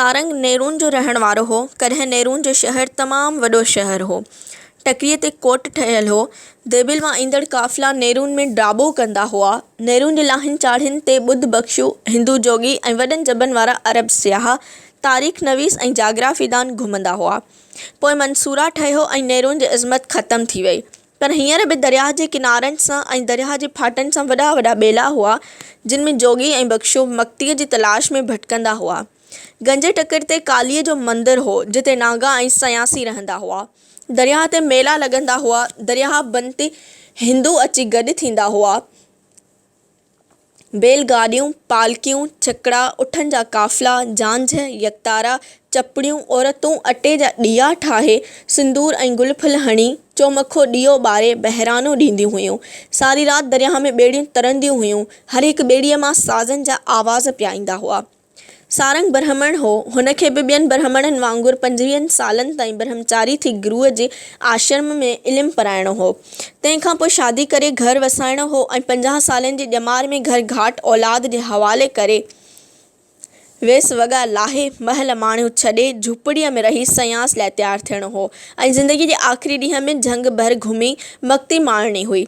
سارنگ نيرون جو رهڻ وارو هو. ڪڏهن نيرون جو شهر تمام وڏو شهر هو. ٽڪريء تي ڪوٽ ٺهيل هو. ديبل مان ايندڙ قافلا نيرون ۾ ڊاٻو ڪندا هئا. نيرون جي لاهين چاڙهين تي ٻڌ ڀڪشو، هندو جوڳي ۽ وڏن جبن وارا عرب سياح، تاريخ نويس ۽ جاگرافيدان گهمندا هئا. پوء منصوره ٺهيو ۽ نيرون جي عظمت ختم ٿي وئي. پر هينئر به درياهه جي ڪنارن سان ۽ درياهه جي ڦاٽن سان وڏا وڏا ٻيلا هئا، جن ۾ جوڳي ۽ ڀڪشو مڪتيء جي تلاش ۾ ڀٽڪندا هئا. گنجي ٽڪر تي ڪاليء جو مندر هو، جتي ناگا ۽ سنياسي رهندا هئا. درياهه تي ميلا لڳندا هئا. درياهه بند تي هندو اچي گڏ ٿيندا هئا. بيل گاڏيون، پالڪيون، ڇڪڙا، اٺن جا قافلا، جانجهه، يڪتارا، چپڙيون، عورتون اٽي جا ڏيئا ٺاهي، سندور ۽ گل ڦل هڻي، چومکو ڏيئو ٻاري بهرانو ڏينديون هيون. ساري رات درياهه ۾ ٻيڙيون ترنديون هيون. هر هڪ ٻيڙيء مان سازن جا آواز پيا ايندا هئا. سارنگ برهمڻ هو. هن کي به ٻين برهمڻن وانگر پنجويهن سالن تائين برهمچاري ٿي گروء جي آشرم ۾ علم پرائڻو هو. تنهن کان پوء شادي ڪري گهر وسائڻو هو ۽ 50 سالن جي ڄمار ۾ گهر گهاٽ اولاد جي حوالي ڪري ويس وڳا لاهي محل ماڻيون ڇڏي جهوپڙيء ۾ رهي سنياس لاء تيار ٿيڻو هو ۽ زندگيء جي آخري ڏينهن ۾ جهنگ ڀر گهمي مڪتي ماڻڻي هئي.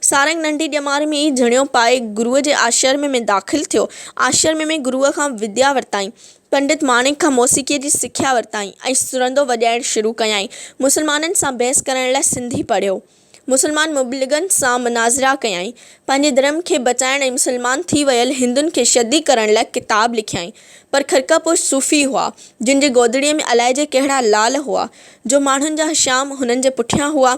سارنگ ننڍي ڄمار ۾ ئي جڻيو پائي گروء جي آشرم ۾ داخل ٿيو. آشرم ۾ گروء کان وديا ورتائين. پنڊت ماڻڪ کان موسيقيء جي سکيا ورتائين ۽ سرندو وڄائڻ شروع ڪيائين. مسلمانن سان بحث ڪرڻ لاء سنڌي پڙهيو. مسلمان مبلغن سان مناظرا ڪيائين. پنهنجي ڌرم کي بچائڻ ۽ مسلمان ٿي ويل هندن کي شڌي ڪرڻ لاء ڪتاب لکيائين. پر خرقه پوش صوفي هئا، جن جي گودڙيء ۾ الائجي ڪهڙا لعل هئا، جو ماڻهن جا هشام هنن جي پٺيان هئا.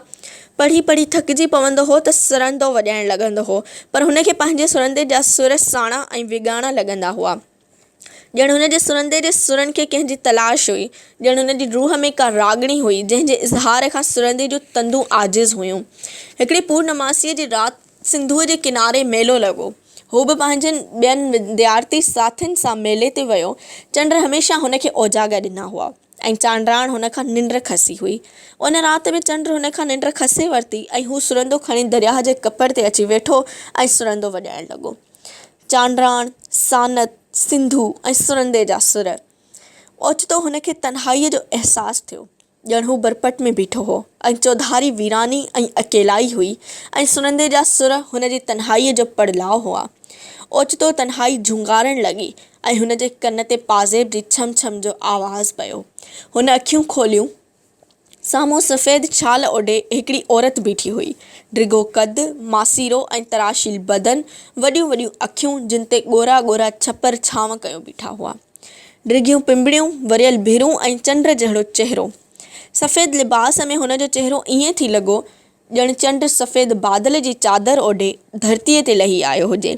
پڙهي پڙهي ٿڪجي پوندو هو ته سرندو وڄائڻ لڳندو هو، پر هن کي پنهنجي سرندي جا سر ساڻا ۽ ويڳاڻا لڳندا هئا. ڄڻ هن جي سرندي جي سرن کي ڪنهن جي تلاش هئي. ڄڻ هن جي روح ۾ ڪا راڳڻي هئي، جنهن جي اظهار کان سرندي جون تندون عاجز هيون. هڪڙي پورنماسيء جي رات سنڌوء جي ڪناري ميلو لڳو. هو به پنهنجن ٻين وديارٿي ساٿين سان ميلي تي ويو. چنڊ هميشه هن کي اوجاڳا ڏنا هئا ۽ چانڊراڻ هن کان ننڊ کسي هئي. ان رات به چنڊ هن کان ننڊ کسي ورتي ۽ هو سرندو کڻي درياهه جي ڪپر تي اچي ويٺو ۽ سرندو وڄائڻ لڳو. چانڊراڻ، سانت، سنڌو ۽ سرندي جا سر. اوچتو هن کي تنهائيء جو احساس ٿيو. ڄڻ هو برپٽ ۾ بيٺو هو ۽ چوڌاري ويراني ۽ اڪيلائي هئي ۽ سرندي جا سر هن جي تنهائيء جو پڙلاء هئا. اوچتو تنهائي جهونگارڻ لڳي ۽ هن جي ڪن تي پازيب جي ڇم ڇم جو آواز پيو. هن اکيون کوليون. سامهون سفيد شال اوڍي هڪڙي عورت بيٺي هئي. ڊگهو قد، ماسيرو ۽ تراشيل بدن، وڏيون وڏيون اکيون، جن تي ڳورا ڳورا ڇپر ڇانو ڪيو بيٺا هئا. ڊگهيون پنبڻيون، وريل ڀرون ۽ چنڊ جهڙو چهرو. سفيد لباس ۾ هن جو چهرو ائين ٿي لڳو، ڄڻ چنڊ سفيد بادل جي چادر اوڍي ڌرتيء تي لهي آيو هجي.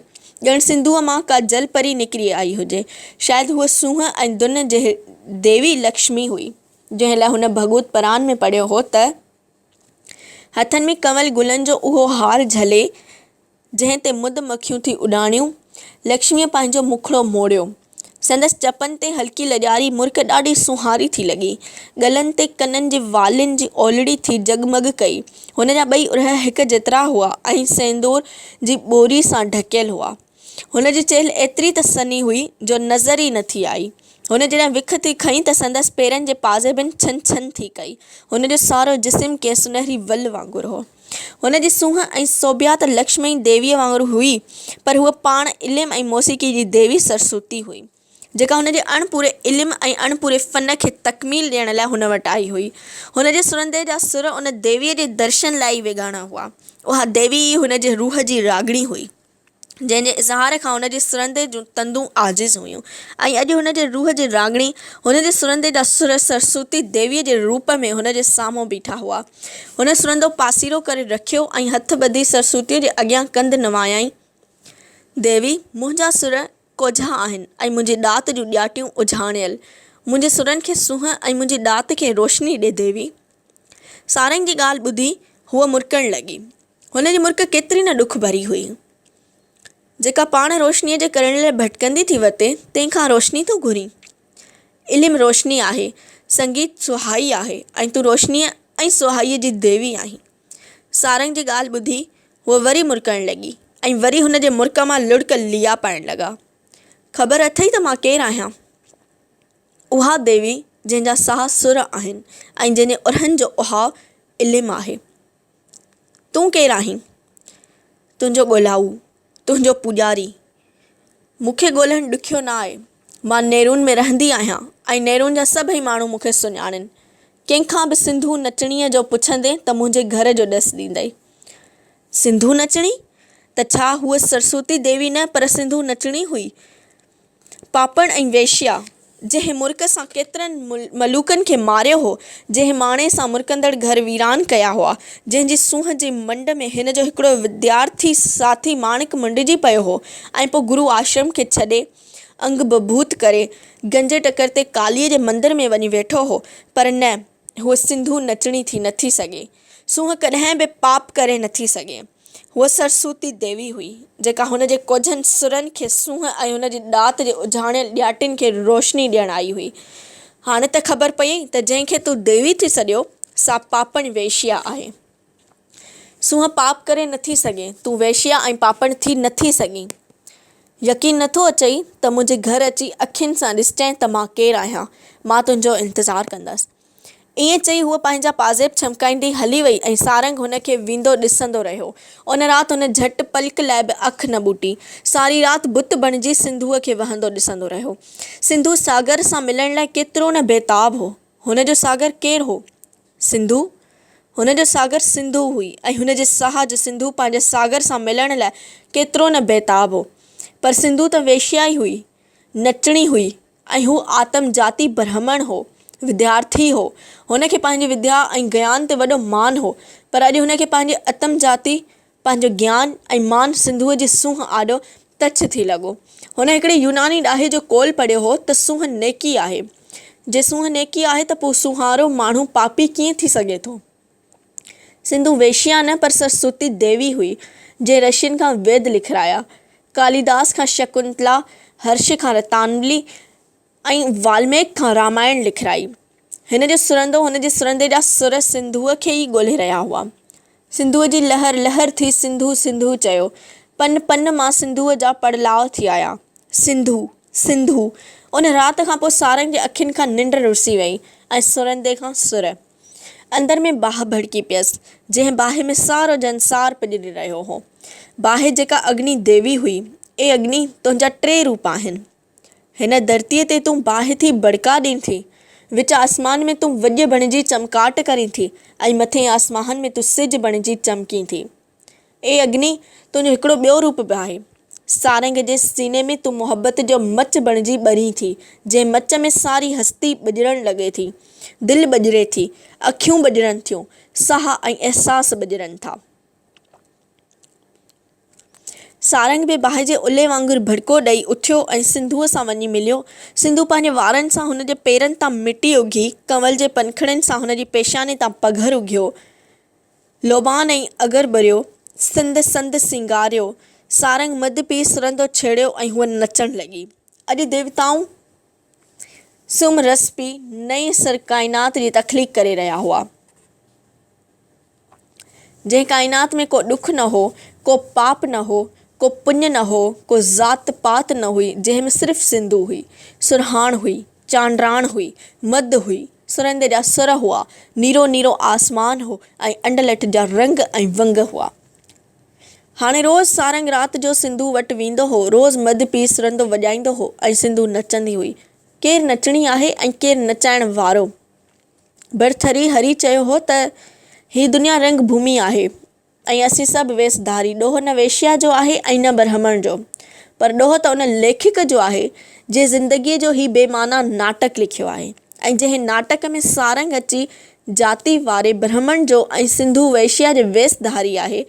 ڄڻ سنڌوء مان ڪا جل پري نڪري آئي هجي. شايد هوء سونهن ۽ ڌن جي ديوي لڪشمي هئي، جنهن لاء هن ڀڳوت پران ۾ پڙهيو هو ته. هٿن ۾ ڪنول گلن جو اهو هار جهلي، جنهن تي مڌ مکيون ٿي اڏاڻيون. لڪشميء پنهنجو مکڙو موڙيو. سندس چپن تي هلڪي لڄاري مرڪ ڏاڍي سونهاري ٿي لڳي. ڳلن تي ڪنن جي والين جي اولڙي ٿي جڳمڳ ڪئي. هن جا ٻئي ارهه هڪ جيترا هئا ۽ سيندور جي ٻوري سان ڍڪيل هئا. هن جي چيلهه ايتري ته سنهي هئي جو نظر ئي نه ٿي آئي. هن جڏهن وک ٿي کنئي ته سندس پيرن جي پازيبن ڇن ڇن ٿي ڪئي. هن جو سارو جسم ڪنهن سنهري ول وانگر هو. هن جي سونهن ۽ سوڀيا ته لڪشمي ديويء وانگر هئي، پر هوء پاڻ علم ۽ موسيقيء جي ديوي سرسوتي هئي، جيڪا هن جي اڻ پوري علم ۽ اڻ پوري فن کي تڪميل ڏيڻ لاء هن وٽ آئي هئي. هن جي سرندي جا سر ان ديويء جي درشن لاء ئي ويڳاڻا هئا. اها ديوي ئي هن جي روح جي راڳڻي هئي. جنهن جي اظهار کان هن جي سرندي جون تندون عاجز هيون ۽ اڄ هن جي روح جي راڳڻي، هن جي سرندي جا سر سرسوتي ديويء جي روپ ۾ هن جي سامهون بيٺا هئا. هن سرندو پاسيرو ڪري رکيو ۽ هٿ ٻڌي سرسوتيء جي اڳيان ڪنڌ نوايائين. ديوي! منهنجا سر ڪوجها آهن ۽ منهنجي ڏات جون ڏياٽيون اجهاڻيل. منهنجي سرن کي سونهن ۽ منهنجي ڏات کي روشني ڏي ديوي! سارنگ جي ڳالهه ٻڌي هوء مرڪڻ لڳي. هن جي مرڪ ڪيتري نه ڏک ڀري هئي. جيڪا پاڻ روشنيء جي ڪرڻ لاء ڀٽڪندي ٿي وتي، تنهن کان روشني ٿو گهرين؟ علم روشني آهي، سنگيت سهائي آهي ۽ تون روشنيء ۽ سهائيء جي ديوي آهين. سارنگ جي ڳالهه ٻڌي هوء وري مرڪڻ لڳي ۽ وري هن جي مرڪ مان لڙڪ ليئا پائڻ لڳا. خبر اٿئي ته مان ڪير آهيان؟ اها ديوي جنهن جا ساهه سر آهن ۽ جنهن جي ارهن جو اهاء علم آهي. تون ڪير آهين؟ تنهنجو ڳولائو، تنهنجو پوڄاري. مون کي ڳولڻ ڏکيو نه آهي. مان نيرون ۾ رهندي آهيان ۽ نيرون جا سڀئي ماڻهو مون کي سڃاڻين. ڪنهن کان به سنڌو نچڻيء جو پڇندين ته منهنجي گهر جو ڏس ڏيندئي. سنڌو نچڻي؟ ته ڇا هوء سرسوتي ديوي نه پر سنڌو نچڻي هئي؟ پاپڻ ۽ ويشيا، جنهن مرڪ سان ڪيترن ملوڪن کي ماريو هو، جنهن ماڻي سان مرڪندڙ گهر ويران ڪيا هئا، جنهن جي سونهن جي منڊ ۾ هن جو هڪڙو وديارٿي ساٿي ماڻڪ منڊجي پيو هو ۽ پوء گرو آشرم کي ڇڏي، انگ ڀڀوت ڪري، گنجي ٽڪر تي ڪاليء جي مندر ۾ وڃي ويٺو هو، پر نه، هوء سنڌو نچڻي ٿي نٿي سگهي. سونهن ڪڏهن به پاپ ڪري نٿي سگهي. هوء سرسوتي ديوي هئي، جيڪا هن جي ڪوجهن سرن کي سونهن ۽ هن جي ڏات جي اجهاڻيل ڏياٽين کي روشني ڏيڻ آئي هئي. هاڻي ته خبر پيئي ته جنهن کي تون ديوي ٿي سڏيو، سا پاپڻ ويشيا آهي. سونهن پاپ ڪري نٿي سگهي، تون ويشيا ۽ پاپڻ ٿي نٿي سگهين. يقين نٿو اچئي ته منهنجي گهر اچي اکين سان ڏسجانء ته مان ڪير آهيان. مان تنهنجو انتظار ڪندس. ائين چئي هوء پنهنجا پازيب ڇمڪائيندي هلي وئي ۽ سارنگ هن کي ويندو ڏسندو رهيو. ان رات هن جهٽ پلڪ لاء به اک نه ٻوٽي. ساري رات بت بڻجي سنڌوء کي وهندو ڏسندو رهيو. سنڌو ساگر سان ملڻ لاء ڪيترو نه بيتاب هو. هن جو ساگر ڪير هو؟ سنڌو؟ هن جو ساگر سنڌو هئي ۽ هن جي ساهه جو سنڌو پنهنجي ساگر سان ملڻ لاء ڪيترو نه بيتاب هو. پر سنڌو ته ويشيا ئي هئي. نچڻي هئي. ۽ هو آتم جاتي برهمڻ هو، وديارٿي هو. هن کي پنهنجي وديا ۽ گيان تي وڏو مان هو، پر اڄ هن کي پنهنجي اتم جاتي، پنهنجو گيان ۽ مان سنڌوء جي سونهن آڏو تڇ ٿي لڳو. هن هڪڙي يوناني ڏاهي جو قول پڙهيو هو ته سونهن نيڪي آهي. جي سونهن نيڪي آهي ته پوء سونهارو ماڻهو پاپي ڪيئن ٿي سگهي ٿو؟ سنڌو ويشيا نه پر سرسوتي ديوي هئي، جنهن رشين کان ويد لکرايا، ڪاليداس کان شڪنتلا، هرش کان رتانولي ۽ والميڪ کان رامائڻ لکرائي. هن جو سرندو، هن جي سرندي جا سر سنڌوء کي ئي ڳولهي رهيا هئا. سنڌوء جي لهر لهر ٿي سنڌو سنڌو چيو. پن پن مان سنڌوء جا پڙلاء ٿي آيا. سنڌو! سنڌو! ان رات کان پوء سارنگ جي اکين کان ننڊ رسي ويئي ۽ سرندي کان سر. اندر ۾ باهه ڀڙڪي پيس، جنهن باهه ۾ سارو جنسار پڄري رهيو هو. باهه جيڪا اگني ديوي هئي. اي اگني! تنهنجا ٽي روپ آهن. هن ڌرتيء تي تون باهه ٿي ڀڙڪا ڏين ٿي. وچ آسمان ۾ تون وڄ بڻجي چمڪاٽ ڪرين ٿي ۽ مٿين آسمان ۾ تون سج بڻجي چمڪين ٿي. اي اگني! تنهنجو هڪڙو ٻيو روپ به آهي. سارنگ جي سيني ۾ تون محبت جو مچ بڻجي ٻرين ٿي، جنهن مچ ۾ ساري هستي ٻڄرڻ لڳي ٿي. دل ٻڄري ٿي، اکيون ٻڄرن ٿيون، ساهه ۽ احساس ٻڄرن ٿا. سارنگ به باهه جي الي وانگر ڀڙڪو ڏئي اٿيو ۽ سنڌوء سان وڃي مليو. سنڌو پنهنجي وارن سان هن جي پيرن تان مٽي اگهي، ڪنول جي پنکڙين سان هن جي پيشاني تان پگهر اگهيو. لوبان ۽ اگر ٻريو، سنڌ سنڌ سينگاريو، سارنگ مڌ پي سرندو ڇيڙيو ۽ هوء نچڻ لڳي. اڄ ديوتائون سوم رس پي نئين سر ڪائنات جي تخليق ڪري رهيا هئا. جنهن ڪائنات ۾ ڪو ڏک نه هو، ڪو پاپ نه هو، ڪو پڃ نه هو، ڪو ذات پات نه هئي، جنهن ۾ صرف سنڌو هئي، سرهاڻ هئي، چانڊراڻ هئي، مڌ هئي، سرندي جا سر هئا، نيرو نيرو آسمان هو ۽ انڊلٺ جا رنگ ۽ ونگ هئا. هاڻي روز سارنگ رات جو سنڌو وٽ ويندو هو، روز مڌ پي سرندو وڄائيندو هو ۽ سنڌو نچندي هئي. ڪير نچڻي آهي ۽ ڪير نچائڻ وارو؟ ڀرٿري هري چيو هو ته هي دنيا رنگ ڀومي آهي. ۽ اسين سڀ ويس ڌاري. ڏوهه نه ويشيا جو آهي ۽ نه برهمڻ جو، پر ڏوهه ته ان ليکڪ جو آهي، جنهن زندگيء جو هي بي معنيٰ ناٽڪ لکيو آهي ۽ جنهن ناٽڪ ۾ سارنگ اچي جاتي واري برهمڻ جو ۽ سنڌو ويشيا جي ويس ڌاري آهي،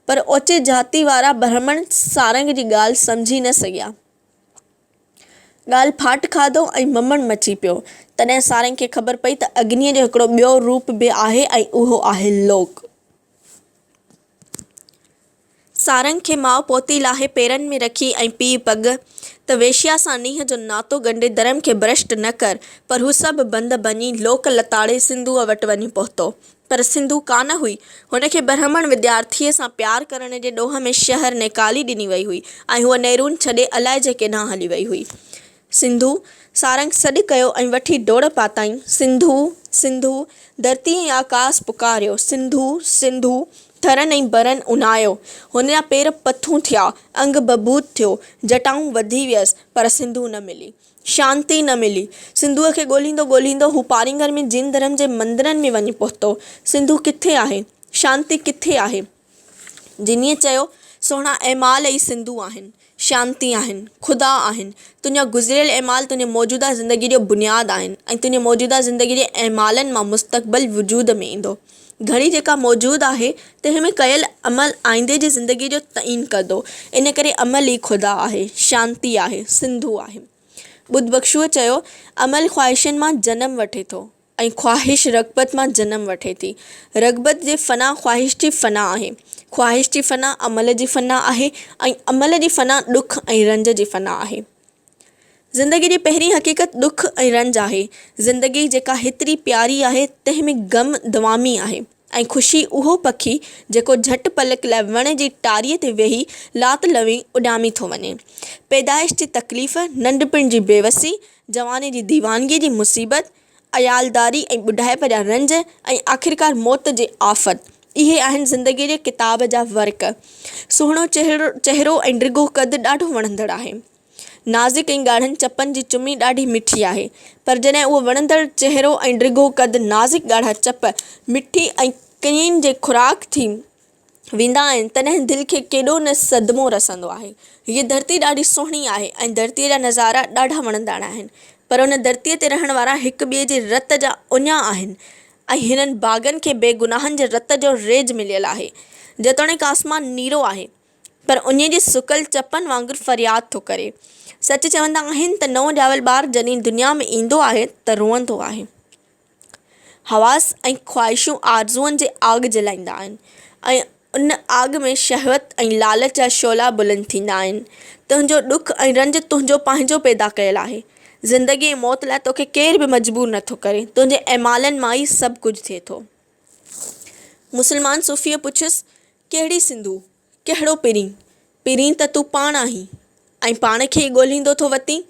پر اوچي جاتي وارا برهمڻ سارنگ جي ڳالهه سمجهي نه سگهيا. ڳالهه ڦاٽ کاڌو ۽ ممڻ مچي پيو. تڏهن سارنگ کي خبر پئي ته اگنيء جو هڪڙو ٻيو روپ به آهي ۽ اهو آهي لوڪ. سارنگ کي ماء پوتي لاهي پيرن ۾ رکي ۽ پيء پڳ، ته ويشيا سان نينهن جو ناتو ڳنڍي ڌرم کي ڀرشٽ نه ڪر، پر هو سڀ بند ڀڃي، لوڪ لتاڙي سنڌوء وٽ وڃي پهتو. پر سنڌو ڪانه هئي. هن کي برهمڻ وديارٿيء سان پيار ڪرڻ جي ڏوهه ۾ شهر نيڪالي ڏني وئي هئي ۽ هوء نيرون ڇڏي الائجي ڪيڏانهن هلي وئي هئي. سنڌو! سارنگ سڏ ڪيو ۽ وٺي ڊوڙ پاتائين، سنڌو! سنڌو! ڌرتي ۽ آڪاس پڪاريو، سنڌو! سنڌو! ٿرن ۽ برن اونايو. هن جا پير پٿون ٿيا، انگ ڀڀوت ٿيو، جٽائون وڌي ويس، پر سنڌو نه ملي. شانتي نه ملي. سنڌوء کي ڳوليندو ڳوليندو هو پارينگر ۾ جين ڌرم جي مندرن ۾ وڃي پهتو. سنڌو ڪٿي آهي؟ شانتي ڪٿي آهي؟ جنيء چيو، سهڻا اعمال ئي سنڌو آهن، شانتي آهن، خدا آهن. تنهنجا گذريل اعمال تنهنجي موجوده زندگيء جو بنياد آهن ۽ تنهنجي موجوده زندگيء جي اعمالن مان مستقبل وجود ۾ ايندو. گهڙي جيڪا موجود آهي، تنهن ۾ ڪيل عمل آئيندي جي زندگيء جو تعين ڪندو. ان ڪري عمل ئي خدا آهي، شانتي آهي، سنڌو آهي. ٻڌ ڀڪشوء چيو، عمل خواهشن مان جنم وٺي ٿو. ۽ خواهش رغبت مان جنم وٺي ٿي. رغبت جي فنا خواهش جي فنا آهي. خواهش جي فنا عمل جي فنا آهي ۽ عمل جي فنا ڏک ۽ رنج جي فنا آهي. زندگي جي پهرين حقيقت ڏک ۽ رنج آهي. زندگي جيڪا هيتري پياري آهي تنهن ۾ غم دوامي آهي ۽ خوشي اهو پکي جيڪو جهٽ پلڪ لاء وڻ جي ٽاريء تي ويهي لات لوي اڏامي ٿو وڃي. پيدائش جي تڪليف، ننڍپڻ جي بيوسي، جواني جي ديوانگيء جي مصيبت، عيالداري ۽ ٻڍائپ جا رنج ۽ آخرڪار موت جي آفت، اهي آهن زندگيء جي ڪتاب جا ورق. سهڻو چهرو ۽ ڊگهو قد ڏاڍو وڻندڙ آهي. نازڪ ۽ ڳاڙهن چپن جي چمي ڏاڍي مٺي آهي. پر جڏهن اهو وڻندڙ چهرو ۽ ڊگهو قد، نازڪ ڳاڙها چپ، مٺي ۽ ڪئين جي خوراڪ ٿي ويندا آهن، تڏهن دل کي ڪيڏو نه صدمو رسندو آهي. هيء ڌرتي ڏاڍي سهڻي آهي ۽ ڌرتيء جا نظارا ڏاڍا وڻندڙ آهن، پر ان ڌرتيء تي رهڻ وارا هڪ ٻئي جي رت جا اڃا آهن ۽ هنن باغن کي بيگناهن جي رت جو ريج مليل آهي. جيتوڻيڪ آسمان نيرو آهي، پر اڃي جي سڪل چپن وانگر فرياد ٿو ڪري. سچ چوندا آهن ته نئون ڄاول ٻار جڏهن دنيا ۾ ايندو آهي ته روئندو آهي. حواس ۽ خواهشون آرزوئن جي آڳ جلائيندا آهن ۽ ان آڳ ۾ شهوت ۽ لالچ جا شعلا بلند ٿيندا آهن. تنهنجو ڏک ۽ رنج تنهنجو پنهنجو پيدا ڪيل آهي. زندگي ۽ موت لاء توکي ڪير به مجبور نٿو ڪري. تنهنجي اعمالن مان ئي سڀ ڪجهه ٿئي ٿو. مسلمان صوفيء پڇيس، ڪهڙي سنڌو؟ ڪهڙو پرين؟ پرين ته تون پاڻ آهين ۽ پاڻ کي ئي ڳولهيندو ٿو وتين.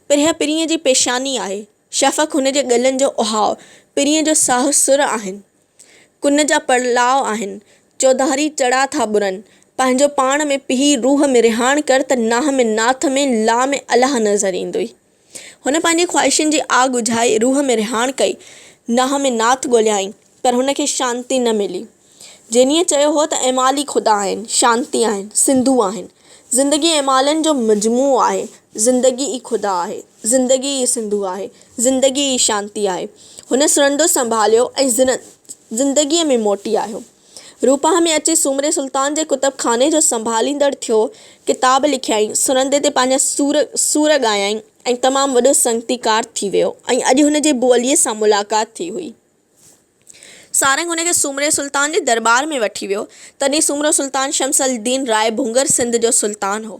پرهه پرينء جي پيشاني آهي، شفق هن جي ڳلن جو اهاء، پرينء جو ساهه سر آهن. ڪن جا پڙلاء آهن، چوڌاري چڙا ٿا ٻرن. پنهنجو پاڻ ۾ پيهي روح ۾ رهاڻ ڪر ته ناهه ۾ ناٿ ۾ لا ۾ الله نظر ايندوئي. هن پنهنجي خواهشن جي آگ اجهائي روح ۾ رهاڻ ڪئي، ناهه ۾ ناٿ ڳوليائين، پر هن کي شانتي نه ملي. جينيء چيو هو ته اعمال ئي خدا آهن، شانتي آهن، سنڌو آهن. زندگي اعمالن جو مجموعو آهي. زندگي ئي خدا آهي. زندگي ئي سنڌو آهي. زندگي ئي شانتي آهي. هن سرندو سنڀاليو ۽ زندگيء ۾ موٽي آيو. روپاهه ۾ اچي سومري سلطان جي ڪتب خاني جو سنڀاليندڙ ٿيو. ڪتاب لکيائين، سرندي تي پنهنجا سور سور ڳايائين ۽ تمام وڏو سنگتيڪار ٿي ويو ۽ اڄ هن جي بوعليء سان ملاقات ٿي هئي. سارنگ هن کي سومري سلطان جي درٻار ۾ وٺي ويو. تڏهن سومرو سلطان شمس الدين راء ڀونگر سنڌ جو سلطان هو.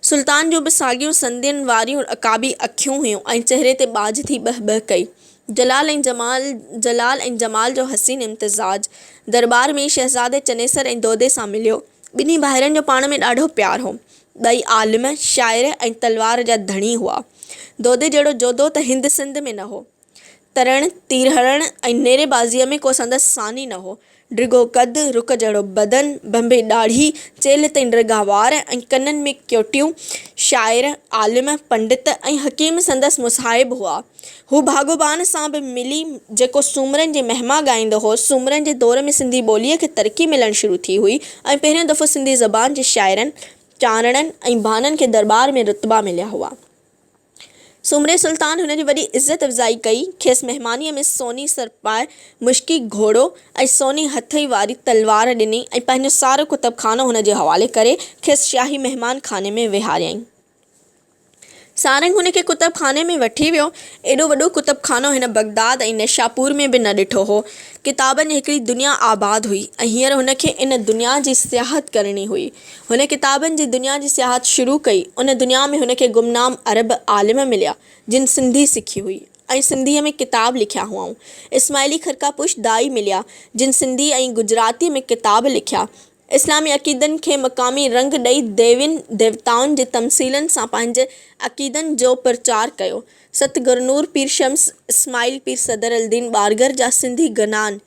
سلطان جون به ساڳيون سنڌين واريون عقابي اکيون هيون ۽ چهري تي ٻاجهه ٿي ٻهه ٻهه ڪئي. جلال ۽ جمال جلال ۽ جمال جو حسين امتزاج. درٻار ۾ ئي شهزادي چنيسر ۽ دودي سان مليو. ٻنهي ڀائرن جو پاڻ ۾ ڏاڍو پيار هو. ٻئي عالم، شاعر ۽ تلوار جا ڌڻي هئا. دودي جهڙو جوڌو ته هند سنڌ ۾ نه هو. ترڻ، تير هڻڻ ۽ نيري بازيء ۾ ڪو سندس ثاني نه هو. ڊگهو قد، رڪ جهڙو بدن، ڀنڀي ڏاڙهي، چيلهه تائين ڊگها وار ۽ ڪنن ۾ ڪيوٽيون. شاعر، عالم، پنڊت ۽ حڪيم سندس مصاحب هئا. هو ڀاڳوبان سان به ملي، جيڪو سومرن جي مهما ڳائيندو هو. سومرن جي دور ۾ سنڌي ٻوليء کي ترقي ملڻ شروع ٿي هئي ۽ پهريون دفعو سنڌي زبان جي شاعرن، چارڻن ۽ ڀانن کي درٻار ۾ رتبا مليا هئا. سومري سلطان هن جي وڏي عزت افزائي ڪئي. کيس مهمانيء ۾ سوني سرپاء، مشڪي گهوڙو ۽ سوني هٿئي واري تلوار ڏني ۽ پنهنجو سارو ڪتب خانو هن جي حوالي ڪري کيس شاهي مهمان خاني ۾ ويهاريائين. سارنگ هن کي ڪتب خاني ۾ وٺي ويو. ايڏو وڏو ڪتب خانو هن بغداد ۽ نيشاپور ۾ به نه ڏٺو هو. ڪتابن جي هڪڙي دنيا آباد هئي ۽ هينئر هن کي ان دنيا جي سياحت ڪرڻي هئي. هن ڪتابن جي دنيا جي سياحت شروع ڪئي. ان دنيا ۾ هن کي گمنام عرب عالم مليا، جن سنڌي سکي هئي ۽ سنڌيء ۾ ڪتاب لکيا هئائون. اسماعيلي خرقه پوش داعي مليا، جن سنڌي ۽ گجراتيء ۾ ڪتاب لکيا. اسلامي عقيدن کي مقامي رنگ ڏئي ديوين ديوتائن جي تمثيلن سان پنهنجي عقيدن جو پرچار ڪيو. ست گرنور پير شمس اسماعيل پير صدر الدين ٻارگر جا سنڌي گنان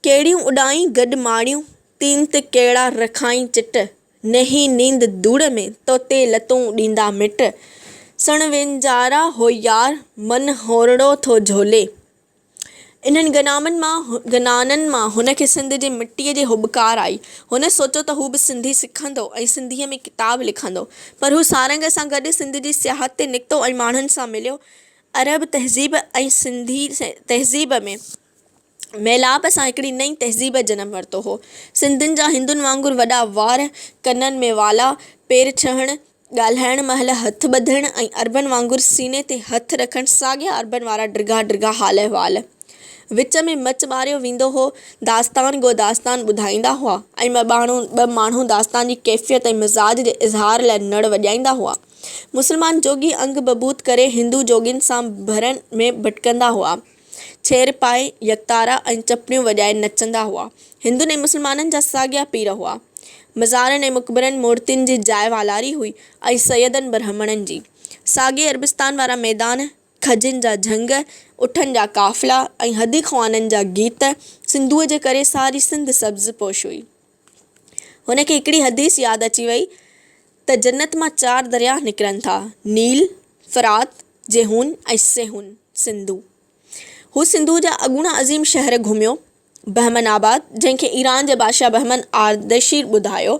ڪيڙيون اڏائين گڏ ماڙيون، تين تي ڪيڙا رکائين چٽ، نيهي نيند ڌوڙ ۾، توتي لتون ڏيندا مٽ، سڻ وينجارا هو يار، من هورڙو ٿو جهولي. انهن گنامن مان گنانن مان هن کي سنڌ جي مٽيء جي هٻڪار آئي. هن سوچيو ته هو به سنڌي سکندو ۽ سنڌيء ۾ ڪتاب لکندو. پر هو سارنگ سان گڏ سنڌ جي سياحت تي نڪتو ۽ ماڻهن سان مليو. عرب تهذيب ۽ سنڌي تهذيب ۾ ميلاپ سان هڪڙي نئين تهذيب جنم ورتو هو. سنڌين جا هندن وانگر وڏا وار، ڪنن ۾ والا، پير ڇهڻ، ڳالهائڻ مهل هٿ ٻڌڻ ۽ عربن وانگر سيني تي هٿ رکڻ ساڳيا عربن وارا ڊگها ڊگها حال احوال. وچ ۾ مچ ٻاريو ويندو هو، داستان گو داستان ٻڌائيندا هئا ۽ ٻه ماڻهو داستان جي ڪيفيت ۽ مزاج جي اظهار لاء نڙ وڄائيندا هئا. مسلمان جوڳي انگ ڀڀوت ڪري هندو جوڳين سان ڀرن ۾ ڀٽڪندا هئا. ڇير پائي، يڪتارا ۽ چپڙيون وڄائي نچندا هئا. هندن ۽ مسلمانن جا ساڳيا پير هئا. مزارن ۽ مقبرن مورتين جي جاء والاري هئي ۽ سيدن برهمڻن جي. ساڳئي عربستان وارا ميدان، کجين جا جهنگ، اٺن جا قافلا ۽ حدي خوانن جا گيت، سنڌوء جي ڪري ساري سنڌ سبز پوش هئي. هن کي هڪڙي حديث ياد اچي وئي ته جنت مان چار درياهه نڪرن ٿا، نيل، فرات، جيحون ۽ سيحون، سنڌو. هو سنڌوء جا اڳوڻا عظيم شهر گهميو، بهمن آباد، جنهن کي ايران جي بادشاهه بهمن آردشير ٻڌايو،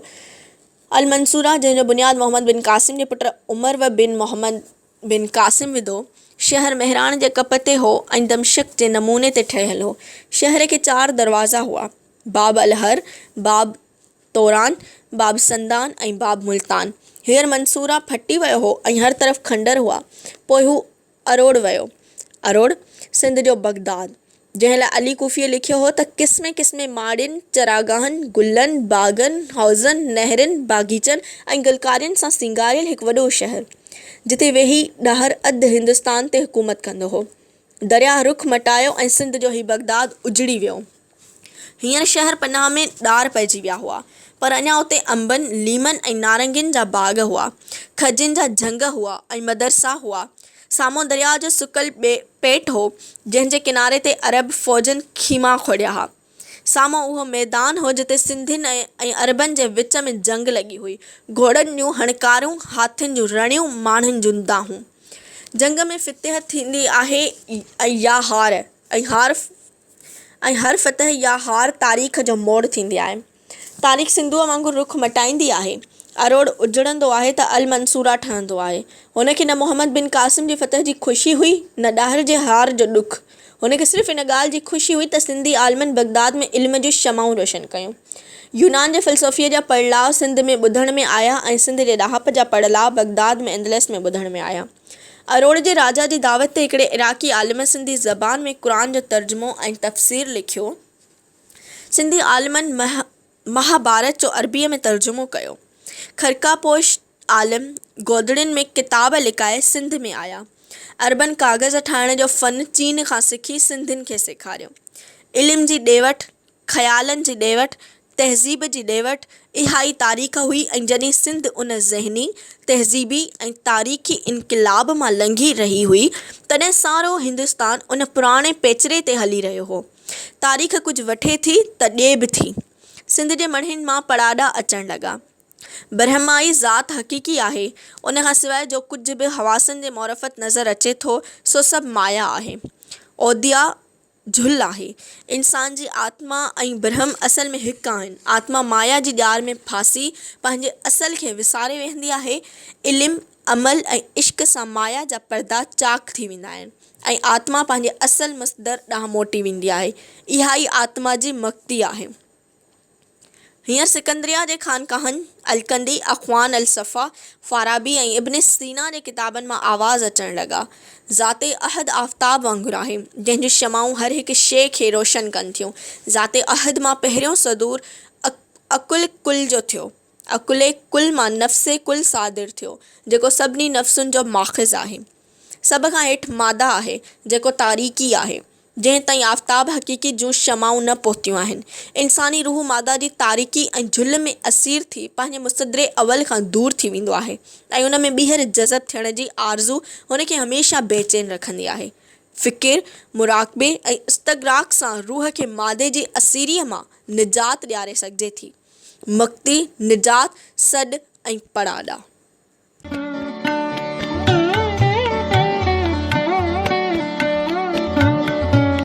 المنصوره، جنهن جو بنياد محمد بن قاسم جي پٽ عمر و بن محمد بن قاسم وڌو. شهر مهراڻ جي ڪپ تي هو ۽ دمشق جي نموني تي ٺهيل هو. شهر کي چار دروازا هئا، باب الحر، باب توران، باب سندان ۽ باب ملتان. هينئر منصوره ڦٽي ويو هو ۽ هر طرف کنڊر هئا. پوء هو اروڙ ويو. اروڙ، سنڌ جو بغداد، جنهن لاء علي ڪوفيء لکيو هو ته قسمين قسمين ماڙين، چراگاهن، گلن، باغن، حوضن، نهرن، باغيچن ۽ گلڪارين سان سينگاريل هڪ وڏو شهر، جتي ويهي ڏاهر اڌ هندستان تي حڪومت ڪندو هو. درياهه رخ مٽايو ۽ سنڌ جو هي بغداد اجڙي ويو. هينئر شهر پناهه ۾ ڏار پئجي ويا هئا، پر اڃا اتي انبن، ليمن ۽ نارنگين جا باغ هئا، کجين جا جهنگ هئا ۽ مدرسا هئا. سامهون درياء جو سڪل پيٽ هو، جنهن جي ڪناري تي عرب فوجن خيما کوڙيا ها. سامهون اهو ميدان هو، جتي سنڌين ۽ عربن جي وچ ۾ جنگ لڳي هئي. گهوڙن جون هڻڪارون، هاٿين جون رڙيون، ماڻهن جون دانهون. جنگ ۾ فتح ٿيندي آهي يا هار ۽ هار ۽ هر فتح يا هار تاريخ جو موڙ ٿيندي آهي. تاريخ سنڌوء وانگر رخ مٽائيندي آهي. اروڙ اجڙندو آهي ته المنصوره ٺهندو آهي. هن کي نه محمد بن قاسم جي فتح جي خوشي هئي نه ڏاهر جي هار جو ڏک. هن کي صرف ان ڳالهه جي خوشي هئي ته سنڌي عالمن بغداد ۾ علم جون شمعون روشن ڪيون. يونان جي فلسفي جا پڙلاء سنڌ ۾ ٻڌڻ ۾ آيا ۽ سنڌ جي ڏاهپ جا پڙلاء بغداد ۾ اندلس ۾ ٻڌڻ ۾ آيا. اروڙ جي راجا جي دعوت تي هڪڙي عراقي عالم سنڌي زبان ۾ قرآن جو ترجمو ۽ تفسير لکيو. سنڌي عالمن مهاڀارت جو عربيء ۾ ترجمو ڪيو. خرقه پوش عالم گودڙين ۾ ڪتاب لڪائي سنڌ ۾ آيا. عربن ڪاغذ ٺاهڻ جو فن چين کان سکي سنڌين کي سيکاريو. علم جي ڏي وٺ، خيالن جي ڏي وٺ، تهذيب جي ڏي وٺ، اها ئي تاريخ هئي ۽ جڏهن سنڌ ان ذهني، تهذيبي ۽ تاريخي انقلاب مان لنگهي رهي هئي، تڏهن سارو هندستان ان پراڻي پيچري تي هلي رهيو هو. تاريخ ڪجهه وٺي ٿي ته ڏي به ٿي. سنڌ جي مڙهين مان پڙاڏا اچڻ لڳا. برهما ئي ذات حقيقي آهي، ان کان سواء جو ڪجهه به حواسن جي معرفت نظر اچي ٿو، سو سڀ مايا آهي. اوديا جهل آهي. انسان جي آتما ۽ برهم اصل ۾ هڪ آهن. آتما مايا جي ڄار ۾ ڦاسي پنهنجي اصل کي وساري ويهندي آهي. علم، عمل ۽ عشق سان مايا جا پردا چاڪ ٿي ويندا آهن ۽ آتما پنهنجي اصل مصدر ڏانهن موٽي ويندي آهي. اها ئي آتما جي مڪتي آهي. هينئر سڪندريه جي خانقاهن، الڪندي، اخوان الصفا، فارابي ۽ ابن سينا جي ڪتابن مان آواز اچڻ لڳا. ذات احد آفتاب وانگر آهي، جنهن جون شمعون هر هڪ شيء کي روشن ڪن ٿيون. ذات احد مان پهريون صدور عقل ڪل جو ٿيو. عقل ڪل مان نفس ڪل صادر ٿيو، جيڪو سڀني نفسن جو ماخذ آهي. سڀ کان هيٺ ماده آهي، جيڪو تاريڪي آهي. جنهن تائين آفتاب حقيقي جون شمعون نه پهتيون آهن. انساني روح ماده جي تاريڪي ۽ جهل ۾ اسير ٿي پنهنجي مصدر اول کان دور ٿي ويندو آهي ۽ ان ۾ ٻيهر جذب ٿيڻ جي آرزو هن کي هميشه بيچين رکندي آهي. فڪر، مراقبي ۽ استغراق سان روح کي مادي جي اسيريء مان نجات ڏياري سگهجي ٿي. مڪتي، نجات، سڏ ۽ پڙاڏا.